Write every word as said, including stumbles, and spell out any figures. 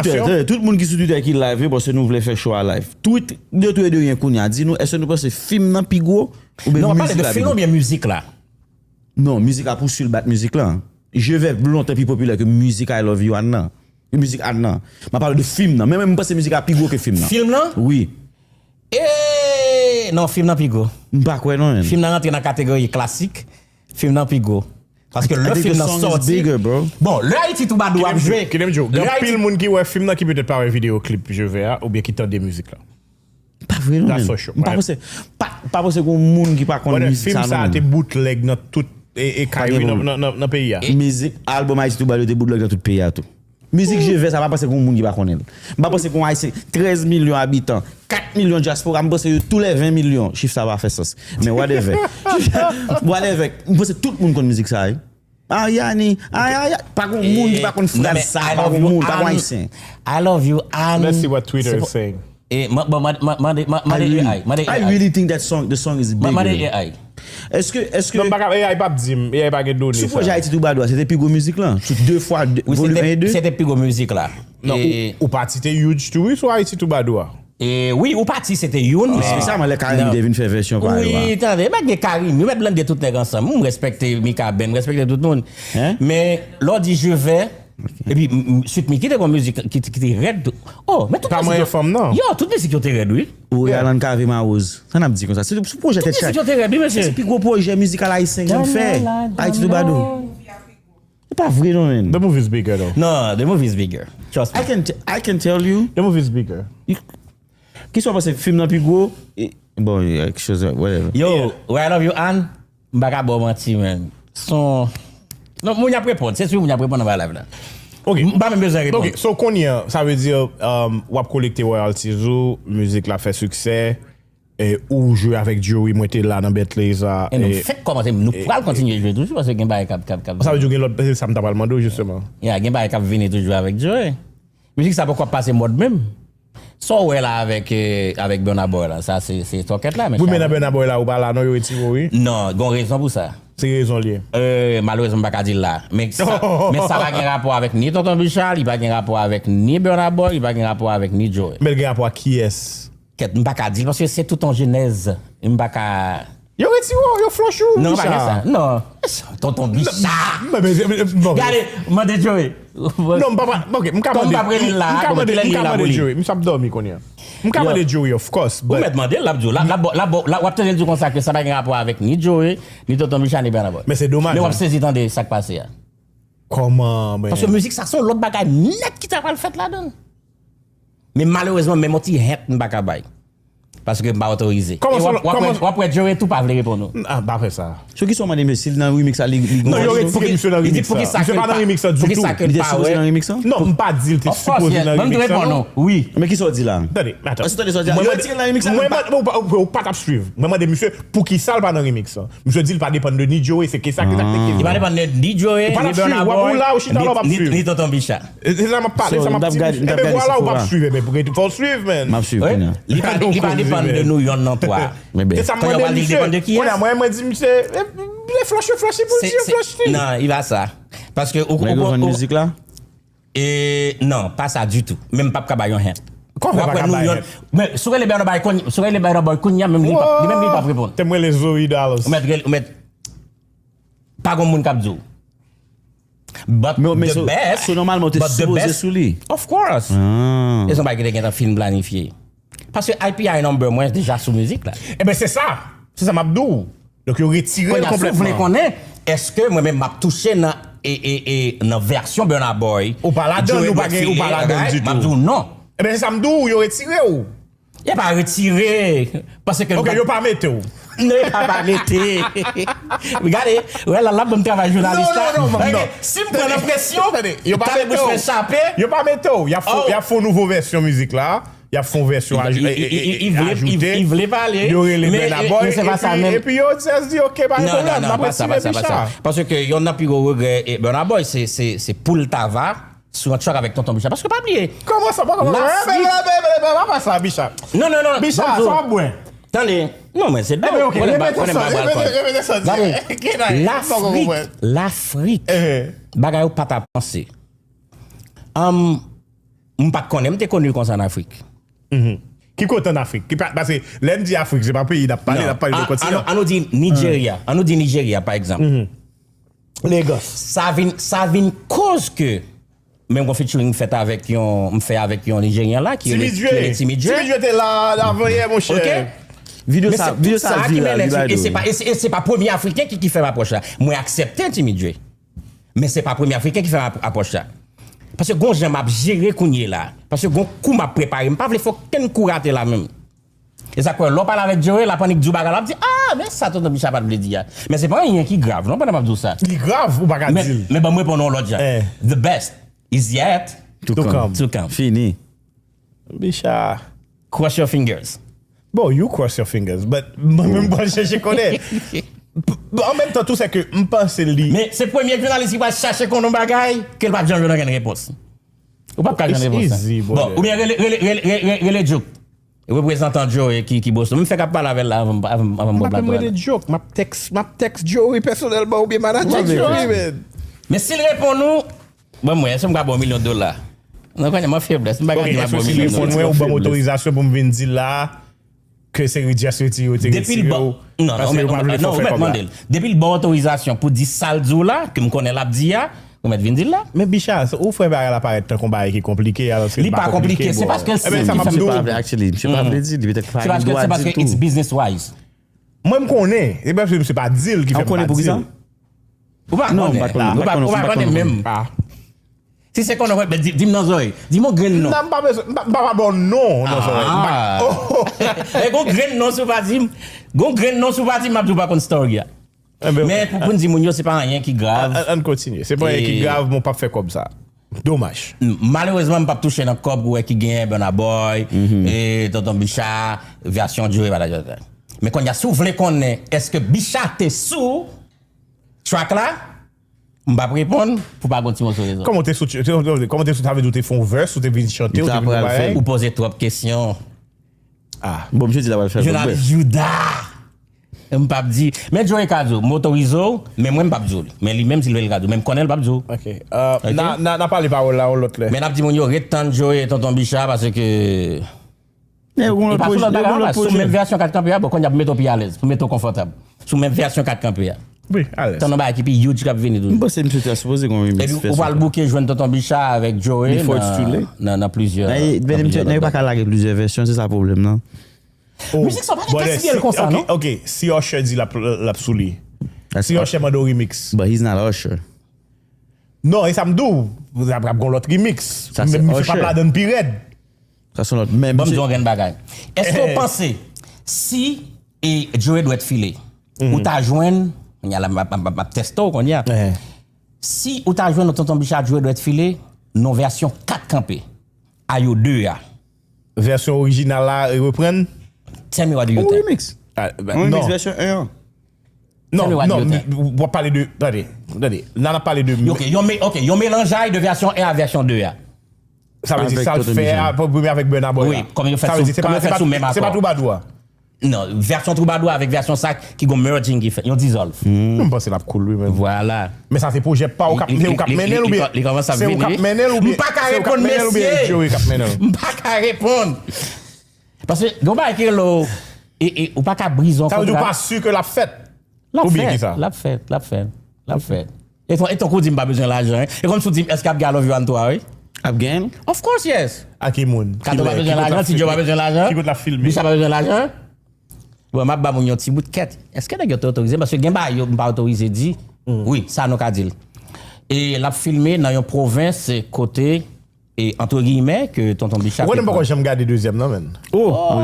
Twitter, tande, tout moun ki sou Twitter ki live, wi, paske nou vle fè show a live. Tweet de tou e de yen kounye a. Di nou, èske nou panse fim nan pi gwo oubyen mizik la pi gwo? Non, pale de fim nan oubyen mizik la? Non, mizik la pou sure bat mizik la. Je vais lontan pi popilè ke mizik I Love You Ann nan. Ke mizik Ann nan. M ap pale de fim nan. Men mwen, m panse mizik la pi gwo ke fim nan. Fim nan? Wi. E non, fim nan pi gwo. M pa kwè non, menn. Fim nan rantre nan kategori klasik. Fim nan pi gwo. Paske lè fim nan sòti. Bon, lè Ayiti Twoubadou ap jwe. Kidem Joe, gen anpil moun ki wè fim nan ki petèt pa wè videyo klip Je vais a, oubyen ki tande mizik la. Pa vre non, menn. M pa panse, pa, pa panse gen moun ki pa konn mizik sa non, menn. Fim sa a te bootleg nan tout e, e kay, wi, nan, nan, nan, nan peyi a. Mizik, album Ayiti Twoubadou te bootleg nan tout peyi a tou. Mizik Je vais sa, m pa panse gen moun ki pa konnen l. M pa panse gen Ayisyen, trèz milyon abitan, kat milyon dyaspora, m panse yo tou lè ven milyon. Chif sa pa fè sans. Men whatever. Whatever. M panse tout moun konn mizik sa, wi. Aryani, ay, ay, ay. Pa gen moun ki pa konn fraz sa, pa gen moun, pa gen Ayisyen. I love you, Ann. Let's see what Twitter is saying. E, ma-, bon, ma-, ma-, mande, ma-, mande A I, mande A I. I really think that song, the song is bigger. Ma-, mande A I. Èske, èske... Non, m pa ka, A I p ap di m, A I pa gen done sa. Sou pwojè Ayiti Twoubadou a, se te pi gwo mizik lan? Sou de fwa, de, volume yen e de? Wi, se te, se te pi gwo mizik la. Non, e, ou, ou pati te huge tou, wi, sou Ayiti Twoubadou a. E, wi, ou pati, se te youn, men... Espesyalman lè Carimi te vin fè vèsyon pa yo a. Wi, tande, mèt gen Carimi, mèt blende tout nèg ansanm. M respekte Mikaben, m respekte tout moun. Men, lè w di Je vais, epi, m, m, Sweet Micky te gon mizik ki, ki te rèd tou. Oh, men tout mizik yo... Pa Mwen Fanm nan. Yo, tout mizik yo te rèd, wi. Ou Yalan Kave Mawoz. Sa n ap di konsa? Se, se pwojè tèt chaje. Tout mizik yo te rèd, wi, mesye. Se pi gwo pwojè mizikal ayisyen janm fè. Ayiti Twoubadou. Se pa vre non, menn. The movie is bigger, though. Non, the movie is bigger. Trust me. I can t-, I can tell you. The movie is bigger. Ki sa w panse, fim nan pi gwo? E, bon, yeah, kèk choz, whatever. Yo, Where I Love You Ann, m pa ka ba w manti, menn. Son... Non, moun y ap reponn. Se sou moun y ap reponn anba live la. Ok. M pa menm bezwen reponn. Ok, so kounye a, sa vle di, um, w ap kolekte royalties ou, mizik la fè siksè, e, ou jwe avèk Joey, mwen te la nan Bentley sa. E nou fèk kòmanse, nou pral kontinye jwe toujou, paske gen bagay k ap, k ap, k ap... Sa vle di gen lòt, se sa m ta pral mande w, jisteman. Ya, gen bagay k ap vini toujou avèk Joey. Mizik sa poko ap pase mòd menm. Sa w wè la avèk, eh, avèk Burna Boy la, sa se, se tòkèt la, men... Wi, men nan Burna Boy la, ou pa la non, yo retire w, wi. Non, gon rezon pou sa. Se rezon l ye. Eh, malerezman, m pa ka di l la. Men sa, men sa pa gen rapò avèk ni Tonton Bicha, li pa gen rapò avèk ni Burna Boy, li pa gen rapò avèk ni Joey. Men l gen rapò ak kiyès? Kèt, m pa ka di l, paske se tout yon jenèz. M pa ka... Yo retire w, yo flush ou, Bicha. Non, pa gen sa. Non. Tonton Bicha. Gade, mande Joey. Non, m pa, pa, ok, m ka mande, m ka mande, m ka mande Joey. Misye ap dòmi kounye a. M ka mande Joey, of course, but... Ou mèt mande l, l ap di w. L ap, l ap, l ap, w ap tande l di w konsa ke sa pa gen rapò avèk ni Joey, ni Tonton Bicha, ni Burna Boy. Men se domaj, men w ap sezi tande sa k pase a. Kòman, men? Paske mizik sa se yon lòt bagay nèt ki ta pral fèt ladan l. Men malerezman, menm yon ti hint m pa ka bay. Paske m pa otorize. E w ap, w ap wè, w ap wè Joey tou pa vle reponn ou. Ah, pa fè sa. Sou ki sa w mande mesye si l nan remix la, li, li... Non, yo retire misye nan remix la. Misye pa nan remix la ditou. Li te sipoze nan remix la? Non, m pa di l te sipoze nan remix la, non. Wi. Men ki sa w di la? Tande, men atan. Èske w tande sa w di la? Yo retire l nan remix la, men pa... Ou pa t ap swiv. Mwen mande misye poukisa l pa nan remix la. Misye di l pa depann de ni Joey, se ke sa, ke sa, ke sa. Li pa depann de ni Joey, ni Burna Boy, ni, ni Tonton Bicha. E, se sa m ap pale, sa m ap di. Ebyen vwala, ou p ap swiv, ebyen pou rete fò w swiv, man. M ap swiv kounye a. Li pa, li pa depann de nou yonn nan twa. Se sa m mande misye. Kounye a mwen, mwen di misye, e, e, flush, flush, pou l di flush. Non, li pa sa. Paske ou, ou, ou, mizik la? E, non, pa sa ditou. Men m p ap ka bay yon hint. Kòman w ap wè nou yonn? Men, si w rele Burna Boy kounye, si w rele Burna Boy kounye a, menm li p ap, li menm li p ap reponn. Te m rele Zoe Dallas. Ou mèt rele, ou mèt, pa gon moun k ap di w. But the best, so nòmalman, ou te sipoze sou li. Of course. E se yon bagay ki te gentan fin planifye. Paske I P I number mwen deja sou mizik la. Ebyen, se sa. Se sa m ap di w. Donk, yo retire l konplètman. Kounye a, si w vle konnen, èske mwen menm m ap touche nan, e, e, e, nan vèsyon Burna Boy? Ou pa ladan l, ou pa gen, ou pa ladan l ditou. M ap di w non. Ebyen, se sa m di w, yo retire w. Yo pa retire, paske... Ok, yo pa mete w. Non, yo pa, pa mete. Gade, wè la, l ap ban m travay jounalis la. Non, non, non, non. Si m pran nan presyon, yo pa mete w. Yo pa mete w. Y ap fè, y ap fè yon nouvo vèsyon mizik la. Y ap fè yon vèsyon ajoute. Li vle pale, yo rele Burna Boy, epi yo just di, ok, pa gen pwoblèm, n ap retire Bicha. Paske yonn nan pi gwo regrè, e, Burna Boy, se, se, se pou l ta va sou yon track avèk Tonton Bicha. Paske pa bliye. Kòman sa, pa kòman sa? Lafrik. Pa sa, Bicha. Non, non, non. Bicha, sa w ap bwè? Tande. Non, men se dlo. Ebyen, ok, repete sa, repete, repete sa. Gade. Lafrik, Lafrik. Bagay ou pa ta panse. Um, M pa t konnen, m te konni l konsa an Afrik. Ki kote an Afrik? Paske lè n di Afrik, se pa peyi n ap pale, n ap pale de kontinan. An nou di Nigeria, an nou di Nigeria, pa egzanp. Lagos. Sa vin, sa vin koz ke menm gon featuring m fèt avèk yon, m fè avèk yon Nijeryan la ki rele Timidjwe. Timidjwe te la avanyè, monchè. Videyo sa, videyo sa viral, li ba dou. E se pa premye Afriken ki, ki fè m apwòch la. Mwen aksepte Timidjwe. Men se pa premye Afriken ki fè m apwòch la. Paske gon jan m ap jere kounye la. Paske gon kou m ap prepare. M pa vle fè okenn kou rate la menm. E sa k fè lè w pale avèk Joe, l ap annik di w bagay la, l ap di, ah, men sa Tonton Bicha pa t vle di a. Men se pa anyen ki grav, non, pandan m ap di w sa. Li grav, ou pa ka di l. Men ban m reponn ou yon lòt jan. The best is yet to come. To come. Fini. Bicha. Cross your fingers. Bon, you cross your fingers, but mwen menm pral chèche konnen. An menm tan tou, se ke m panse li. Men se premye jounalis ki pral chache konnen yon bagay ke l p ap janm jwenn okenn repons. Ou p ap ka jwenn repons la. Bon, oubyen rele, rele, rele, rele, rele Joke. Reprezantan Joe ki, ki Boston. M fèk ap pale avè l la avan, avan, avan m ba w plat la. Rele Joke, m ap tèks, m ap tèks Joe pèsonèlman oubyen manager Joe, man. Men si l reponn ou, bon, mwen, èske m ka ba w milyon dola? Non, konnen mwen feblès, m pa ka di m ap ba w milyon dola. Mwen, ou ban m otorizasyon pou m vin di la ke se Just Retire yo te retire w. Non, non, ou mèt mande l. Depi l ba w otorizasyon pou di sa l di w la, ke m konnen l ap di a, ou mèt vin di l la. Men Bicha, ou fè bagay la parèt tankou bagay ki konplike, alòske li pa konplike, se paske l santi misye pa vle, actually, misye pa vle di, li petèt pa gen dwa di l tou. It's business wise. Mwen m konnen, se paske misye pa di l ki fè m pa di l. Ou pa konnen, ou pa konnen menm. Si se konnen, di, di m nan zòrèy. Di m yon grenn non. M pa bezwen, m pa, m pa ba w non nan zòrèy. E gon grenn non si w pa di m. Gon grenn non si w pa di m, m ap di w pa konn story a. Men pou, pou n di moun yo, se pa anyen ki grav. Ann kontinye. Se pa anyen ki grav, men w p ap fè kòb sa. Domaj. Malerezman, m p ap touche nan kòb ou wè ki genyen Burna Boy, e Tonton Bicha, vèsyon Joe, patati patata. Men kounye a, si w vle konnen èske Bicha te sou track la, m p ap reponn pou pa gon ti moso rezon. Kòman w te sou, kòman w te sou, sa vle di w te fè yon verse, ou te vin chante, ou te vin fè yon bagay? Ou poze twòp kesyon. Ah. Bon, misye di l ap al fè l. Jounalis Jouda. M p ap di. Men Joe ka di w, m otorize w, men mwen m p ap di w li. Men li menm si l vle l ka di w, men m konnen l p ap di w. Ok. N a, n a, n a pale pawòl la yon lòt lè. Men n ap di moun yo ret tann Joe e Tonton Bicha paske e pa sou lòt bagay la, sou menm vèsyon Kat Kanpe a, bon, kounye a pou mete w pi alèz, pou mete w konfòtab. Sou menm vèsyon Kat Kanpe a. Wi, alèz. Tann yon bagay ki pi huge k ap vini tou. M panse misye ta sipoze gon remix fè sou. Epi ou pral bouke jwenn Tonton Bicha avèk Joe nan, nan, nan plizyè. Nèg yo pa ka lage plizyè vèsyon, se sa pwoblèm nan. Mizik sa pa gen tèks byen konsa, non? Ok, si Usher di l ap, l ap sou li. Si Usher mande w remix. But he's not Usher. Non, e sa m di w. Ap, ap gon lòt remix. Sa se Usher. Men misye p ap ladan l pi rèd. Sa se yon lòt. Men misye. Ban m di w yon grenn bagay. Èske w panse si e Joe dwèt file, ou ta jwenn, kounye a la, m ap, m ap, m ap teste w kounye a. Si ou ta jwenn yon Tonton Bicha Joe dwèt file, nan vèsyon Kat Kanpe a yo de a. Vèsyon orijinal la reprann. Tell me what do you think? Yon remix. Yon remix vèsyon en an. Non, non, w ap pale de, tande, tande, la n ap pale de. Ok, yon, ok, yon melanjay de vèsyon en a vèsyon de a. Sa vle di sa l fè a, pou premye avèk Burna Boy la. Wi, kòm yo fèt sou, kòm yo fèt sou menm akò. Se pa twoubadou a. Non, vèsyon twoubadou avèk vèsyon sa ki gon merging ki fèt, yon dissolve. M panse l ap cool wi menm. Vwala. Men sa se pwojè pa w k ap, se ou k ap mennen l oubyen se ou k ap mennen l oubyen se ou k ap mennen l oubyen Joe k ap mennen l? M pa ka reponn mesye. M pa ka reponn. Paske gen yon bagay ki rele w, e, e, ou pa ka brize yon kontra. Sa vle di ou pa si ke l ap fèt? L ap fèt, l ap fèt, l ap fèt, l ap fèt. E tankou w di m pa bezwen lajan, wi. E kòmsi w di m, èske ap gen I Love You One twa, wi? Ap gen? Of course, yes. A ki moun? Kato pa bezwen lajan, Ti Djo pa bezwen lajan? Ki kote l ap filme? Bicha pa bezwen lajan? Bon, m ap ba moun yon ti bout kèt. Èske nèg yo te otorize m? Paske gen bagay yo m pa otorize di. Wi, sa nou ka di l. E l ap filme nan yon pwovens kote, e, entre guillemets, ke Tonton Bicha te pran. Ou konnen m poko janm gade dezyèm nan, menn. Oh!